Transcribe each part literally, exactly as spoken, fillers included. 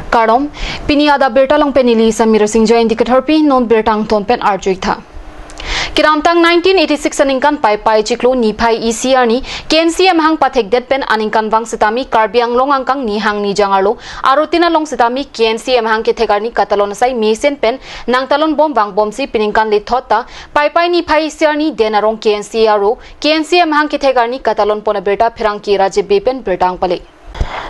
Kardom, pini adap birta along pen neli Samir Singh Jain dikit harpi, non birta angton pen arjuik tha. Kedamtang nineteen eighty-six aningkan Paipai chiklo niphai isi arni K N C A amahang pathekdet pen aningkanvang sitame Karbi Anglong angkang nihang nijang arlo arutin along sitame K N C A amahang kethek arni katalon asai mesen pen nangtalon bom vangbomsi peningkan lethot ta Paipai niphai isi arni Den Arong K N C A aro K N C A amahang kethek arni katalon pon abirta pherangke Rajiv Bey pen birta angpale.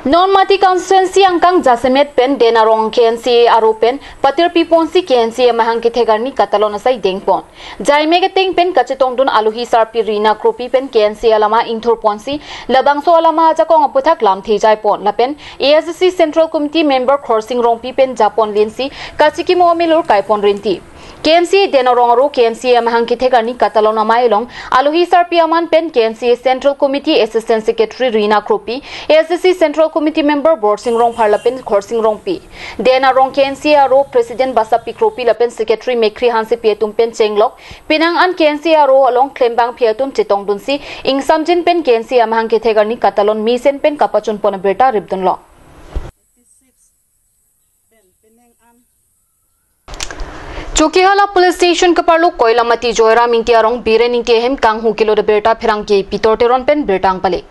Non Mati constituency angkang jasemet pen Den Arong K N C A aro pen patirpi ponsi K N C A amahang kethek arni katalon asai dengpon. Jaimek ateng pen kachetongdun alohi sarpi Rina Kropi pen K N C A alama ingthur ponsi labangso alama ajakong aputhak lamthe jaipon lapen A S D C Central Committee member Khorsing Rongpi pen japon linsi kachikimo amelur kaipon rinti. K N C A Den Arong aro K N C A amahang kethek arni katalon amei along alohi sarpi aman pen K N C A Central Committee Assistant Secretary Rina Kropi, A S D C Central Committee member Borsing Rongphar lapen Khorsing Rongpi. Den Arong K N C A aro President Basapi Kropi lapen Secretary Mekhri Hansepi atum pen chenglok penang an K N C A aro along klembangpi atum chetongdunsi ingsamjin pen K N C A amahang kethek arni katalon mesen pen kapachun pon abirta ripdunlo. Chokihola Police Station keparlo Koilamati Joyram Ingti arong Biren Ingti ahem kanghu kelot abirta pherangke Pitor Teron pen birta angpale.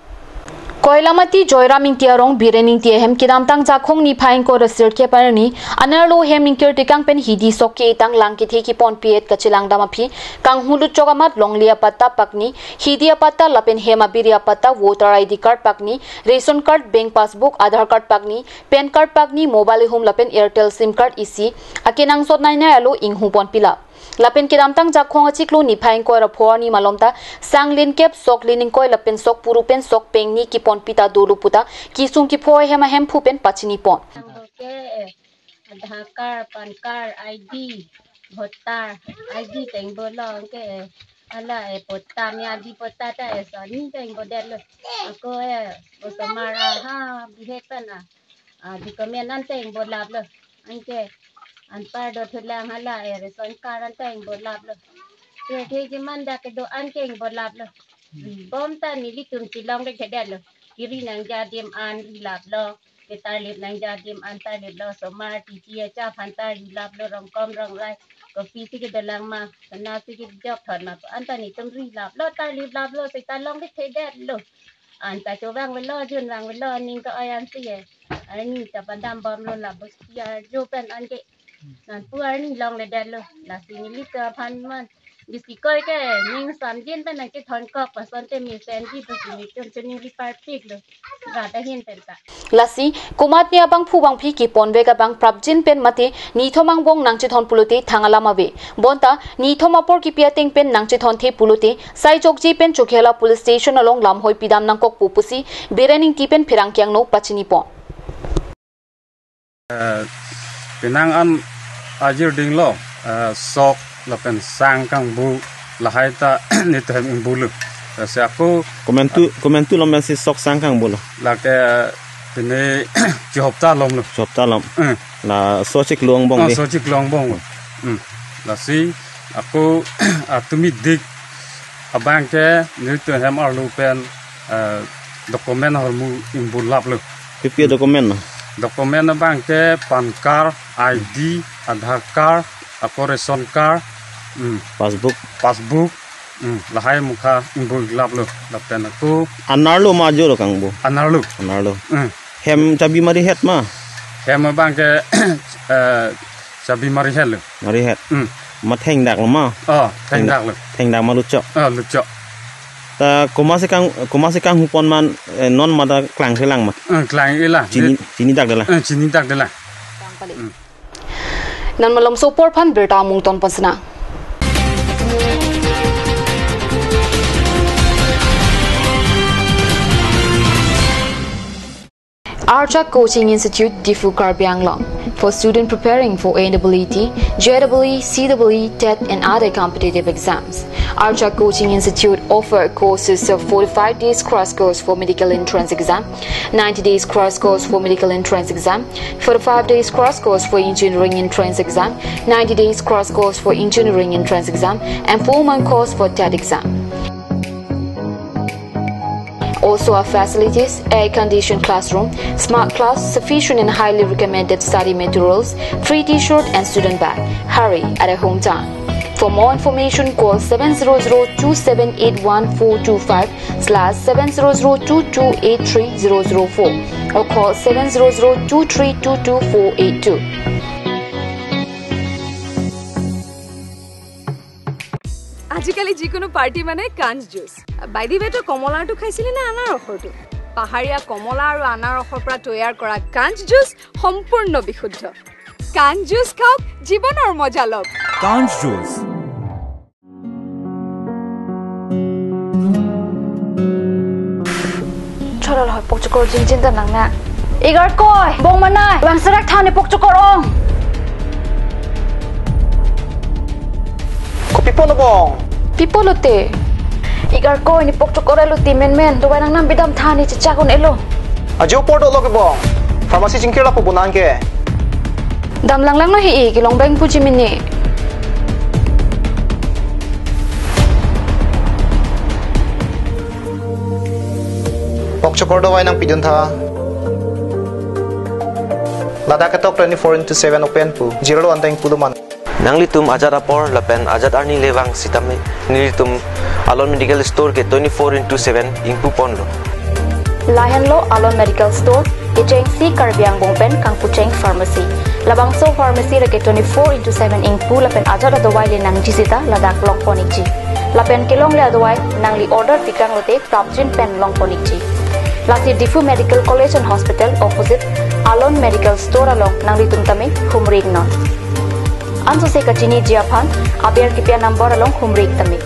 Koilamati Joyram Ingti arong Biren Ingti ahem kedamtang Jakhong niphai ingkoi ra sirkep arni anerlo hem ingkir tekang pen hidi sok ke-etang lang kethe keponpi-et kachelang dam aphi kanghu lutchok amat longle apatta pakni, hidi apatta lapen hem abiri apatta, voter I D card pakni, ration card, bank passbook, Aadhaar card pakni, PAN card pakni, mobile ihum lapen Airtel sim card isi akenangsot nainai alo inghu ponpi lap. Lapen kedamtang Jakhong achiklo niphai ingkoi ra pho arni malom ta sang linkep, sok lin ingkoi lapen sok pharo pen sok phengni keponpi ta dolo puta kesung kepho ahem ahemphu pen pachini pon. Ke, eh, Aadhaar card, PAN card, I D, voter I D tengbo lo ke, eh, hala, eh, patta, me adi patta ta, eh, soni tengbo det lo. Ako, eh, osomar aha bihet pen a, ah, document an tengbo lap lo. Anke anpar do thulang hala, eh, ration card an tengbo lap lo. Kethe keman dak kedo an tengbo lap lo. Hmm, bom ta nelitum chelong det det lo. Kiri nangji adim an ri lap lo. Ketarlip nangji adim an tarlip lo. Osomar titi acha aphan tarlip lap lo. Rongkom rongrai. Kopi si kedolang ma, sana si kejok thon ma, anta netum ri lap lo, tarlip lap lo, seta long det det lo. Anta chovang velo, jun vang velo, ning ke-oi ansi e. Arni ta padam bom lo, la bus tiar jo pen anke. Nangpu arni longledet lo, lasi nelitum aphan man. Bisi koi ke, ning samjin pen nangkethon kok, pasonte mesenji pusi nelitum chuning ri parpik lo. Rada hin pen ta. Lasi, komatne abangphu bangphi keponvek abang prapjin pen mate, nithom angbong nangchethon pulote thang alam ave. Bonta, nithom apor kipi ateng pen nangchethonthe pulote, sai chokji pen Chokihola Police Station along lamhoi pidam nangkokpo pusi, Biren Ingti pen pherangke angno pachini pon. Eh, penang an ajir dinglo, eh, sok lapen sang kangbu lahai ta netum hem ingbu lo. Lasi ako komentu, komentu lom pensi sok sang kangbu lo. Lake pine chihopta lom lo. Chihopta lom. Eh. Laso chiklo angbong. Oh, di. Laso chiklo angbong. Hmm. Lasi ako atumi dik abang ke netum hem arlo pen, eh, document ahormu ingbu lap lo. Pi pi document na? Document abang ke PAN card, I D, Aadhaar card, ako ration card, hmm, passbook. Passbook, hmm, lahai mukha ingbu lap lo, lapen ako. Anerlo ma ajo lo kangbu? Anerlo. Anerlo. Hmm. Hem chabi mari het ma? Hem abang ke, eh, chabi mari het lo. Mari het. Hmm. Ma thengdak lo ma? Oh, thengdak lo. Thengdak ma lutchok. Oh, lutchok. Ta komatsi kang, komatsi kanghu pon ma, eh, non ma ta klang selang ma? Eh, klang-i la. Chini, chinidak det la. Eh, chinidak det la. Kang pale. Hmm. Non malomso apor aphan birta amung ton pon sena. Archak Coaching Institute, Diphu, Karbi Anglong. For student preparing for N E E T, J E E, C E E, TET and other competitive exams, Archak Coaching Institute offer courses of forty-five days crash course for medical entrance exam, ninety days crash course for medical entrance exam, forty-five days crash course for engineering entrance exam, ninety days crash course for engineering entrance exam, and four-month course for TET exam. Also have facilities, air-conditioned classroom, smart class, sufficient and highly recommended study materials, free t-shirt and student bag. Hurry at a hometown. For more information, call seven zero zero two seven eight one four two five slash seven zero zero two two eight three zero zero four or call seven zero zero two three two two four eight two. আজিকালি যিকোনো পাৰ্টি মানে কাঞ্চ juice. By the ৱে, তই কমলাৰটো খাইছিলি নে আনাৰসৰটো? পাহাৰীয়া কমলা আৰু আনাৰসৰ পৰা তৈয়াৰ কৰা কাঞ্চ জুচ সম্পূৰ্ণ বিশুদ্ধ। কাঞ্চ জুচ খাওক, জীৱনৰ মজা লওক। কাঞ্চ juice. Cholo lo, pokchokor jingjin ta nang na. Igarkoi, bong manai, bang serak tha ne pokchokor ong. Kopi pulo bong? Pi pulo te? Igarkoi, ne pokchokor elo ti menmen, dovai nangnam bidam tha ne chechak un-elo. Ajo apor dolo ke bong. Pharmacy chingkir lapu bonang ke. Dam langlang lo hi, kelong bang puji mini. Pokchokor dovai nangpidun tha. Ladak ketok twenty-four into seven open pu. Jirlo anteng pulo man. Nanglitum ajat apor lapen ajat arni le vang sitame nelitum Alon Medical Store ke twenty-four into seven ingpu ponlo. Lahenlo Alon Medical Store, kechengsi Karbi angbong pen kangpucheng pharmacy. Labangso pharmacy lake twenty-four into seven ingpu lapen ajat adovai le nangji sita ladak longpon ikji. Lapen kelongle adovai nangli order pikang lote prapjin pen longpon ikji. Lasi Diphu Medical College and Hospital opposite Alon Medical Store along nanglitum tame humri iknon. Ansose kachiniji aphan aber kipi a-number along humri ik tame.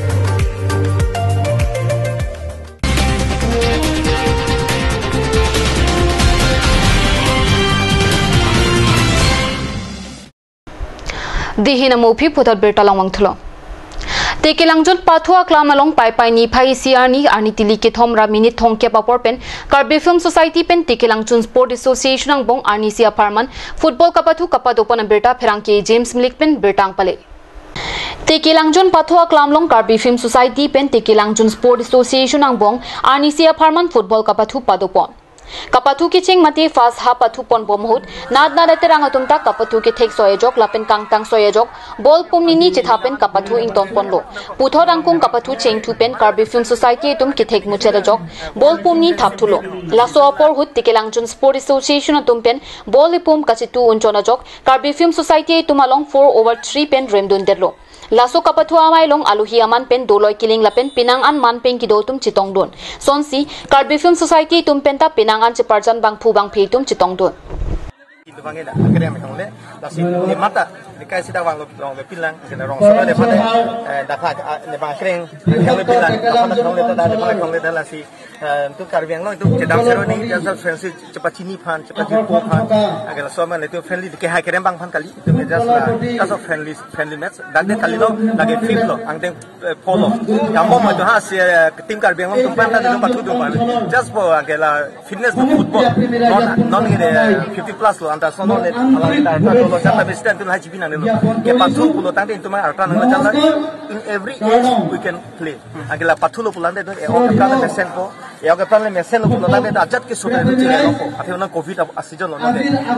Dihin amo aphi puthot birta langvang thulo. Tekelangjun Pathu aklam along Paipai niphai isi arni, arni tili kethom ra minute thomkep apor pen Karbi Film Society pen Tekelangjun Sport Association angbong arnisi apharman football kapathu kapadopon abirta pherangke James Milik pen birta nangpale. Tekelangjun Pathu aklam along Karbi Film Society pen Tekelangjun Sport Association angbong arnisi apharman football kapathu padopon. Kapathu kecheng mate first half pathu ponbom ahut, nat nat aterang atum ta kapathu kethek soi ajok lapen kangtang soi ajok, ball pum nini chetha pen kapathu ington ponlo. Puthot angkung kapathu chengthu pen Karbi Film Society atum kethek muchet ajok, ball pum ni thap thulo. Laso apor ahut Tekelangjun Sport Association atum pen ball ipum kachetu unchon ajok, Karbi Film Society atum along four over three pen remdun detlo. Laso kapathu amei along alohi aman pen doloi kiling lapen penang an man pen kedo atum chetongdun. Sonsi Karbi Film Society atum pen ta penang an cheparjan bangphu bangphi atum chetongdun. Itu bang eda, akhirnya mereka mulai. Lasi di mata, di kai sida bang lo, bang lo pilang, sida rong soda de pada, eh, dakha, ah, di bang kring, yang lebih lah, apa nak kong leta, di bang kong leta lasi, eh, itu Karbi Anglong itu cedam sero ni, jasa friendship cepat cini phan, cepat jumpa phan, agar semua itu friendly, di kai kerem bang phan kali, itu media lah, kaso friendly, friendly match, dak de kali lo, lagi fit lo, angdeng, eh, polo. Yang mau maju ha si, eh, tim Karbi Anglong tumpang tadi lo pathu tumpang. Just po agar la fitness to football. Non, non ini, eh, fifty plus lo, anta sono le, alang kita, kita lo, jata besi dan tu lah jibi nang lo. Ke pathu pulo tangte itu mah arta nang jalan. In every age we can play. Agar la pathu lo pulang de tu, eh, oke, kalau mesen po, eh, oke, kalau mesen lo pulo tangte ajat ke sudah itu cile lo po. Ati unang covid a-season lo nang.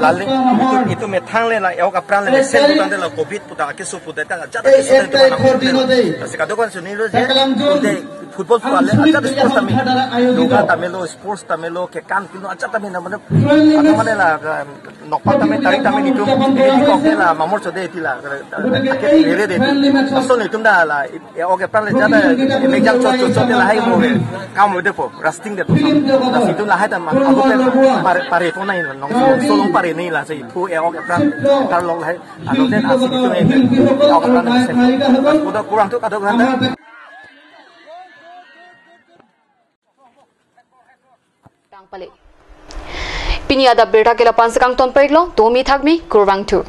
Lale itu, itu methang le la, eh, oke, pran le mesen lo tangte la covid puta ke supu de ta ajat ke sudah itu mana. Kasi kadokave suni lo je, football pale ajat sports tame. Yoga tame lo, sports tame lo, ke kan kilo ajat tame na mane, apa mane la, nokpak tame, tarik tame nitum, ini di kok la mamor chode iti la, ake lere de. Aso nitum da la, eh, oke pran le jada, eh, mejang chot chot chot la hai mo, kam mo de po, rusting de po. Lasi itum lahai ta ma, aku pen pare, pare po nai la, nong so, so long pare nai la, si pu, eh, oke pran, kar long lahai, aku pen asi itum, eh, oke pran le sen. Udah kurang tu, kadokave. Tangpale. Pini adap birta ke lapu-an si kangton prik lo, tumi thakmi, kurvangthu.